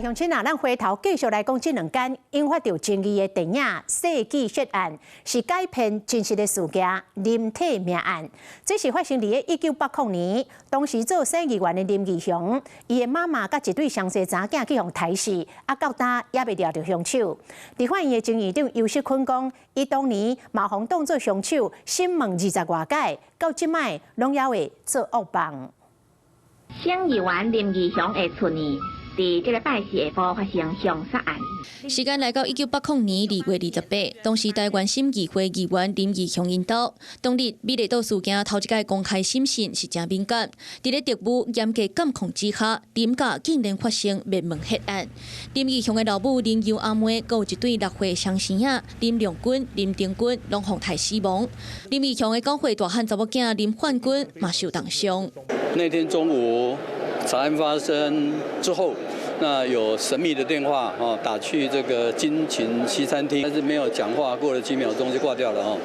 鄉親啊，咱回頭繼續來講，這兩間引發著爭議的電影《世紀血案》是改編真實的事件林體命案。這是發生佇1980年，當時做省議員的林義雄，伊的媽媽佮一對雙生查囝去予刣死，啊，到今猶未掠著兇手。佇法院的前院長游錫堃講，伊當年嘛予當做兇手審問二十外擺，到這擺攏猶會做惡夢。省議員林義雄的厝呢，佇這个拜四下晡發生兇殺案。時間來到1980年2月28，當時台灣省議會議員林義雄𪜶兜，當日美麗島事件頭一擺公開審訊是誠敏感，佇咧特務嚴格監控之下，林家竟然發生滅門血案。林義雄的老母林尤阿妹，閣有一對6歲雙生仔林亮君、林丁君，攏予刣死亡。林義雄的9歲大漢查某囝林煥君嘛受重傷。那天中午慘案發生之後，那有神秘的電話哦打去這個金琴西餐廳，但是沒有講話，過了幾秒鐘就掛掉了哦。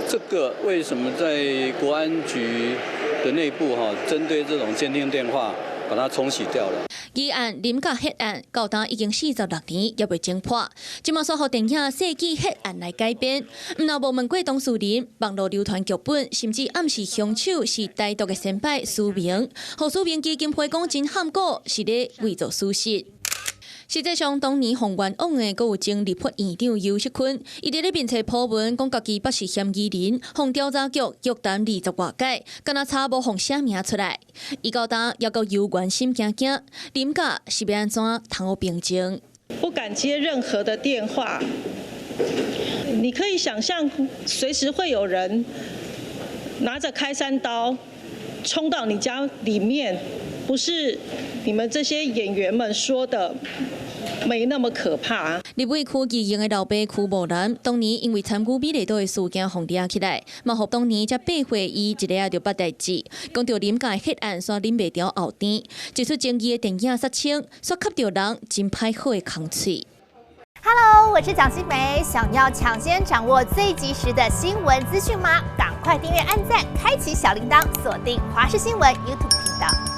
這個為什麼在國安局的內部哈，針對這種監聽電話，把它沖洗掉了？疑案林家血案到今已經46年，猶未偵破。這馬煞予電影《世紀血案》來改編，毋但無問過當事人，網路流傳劇本，甚至暗示兇手是台獨的先輩許明。予許明基金會講真罕古，是咧偽造事實。實際上，當年予冤枉的，閣有前立法院長游錫堃，伊佇咧面冊 po 文講，家己捌是嫌疑人，予調查局約談二十外擺，敢若差無予寫名出來。伊到今猶閣猶原心驚驚，林家是欲按怎通好平靜？不敢接任何的電話，你可以想象，隨時會有人拿着開山刀衝到你家裡面，不是你們這些演員們說的沒那麼可怕。立委柯議員的老爸柯慕南，當年因為參與美麗島的事件，予掠起來，嘛予當年才8歲伊一个仔就捌代誌。講著林家血案，煞忍袂牢喉甜。這齣爭議的電影殺青，煞吸著人真歹好的空喙。 Hello，我是蔣新梅，想要搶先掌握最及時的新聞資訊嗎？趕快訂閱、按讚、開啟小鈴鐺，鎖定華視新聞 YouTube 頻道。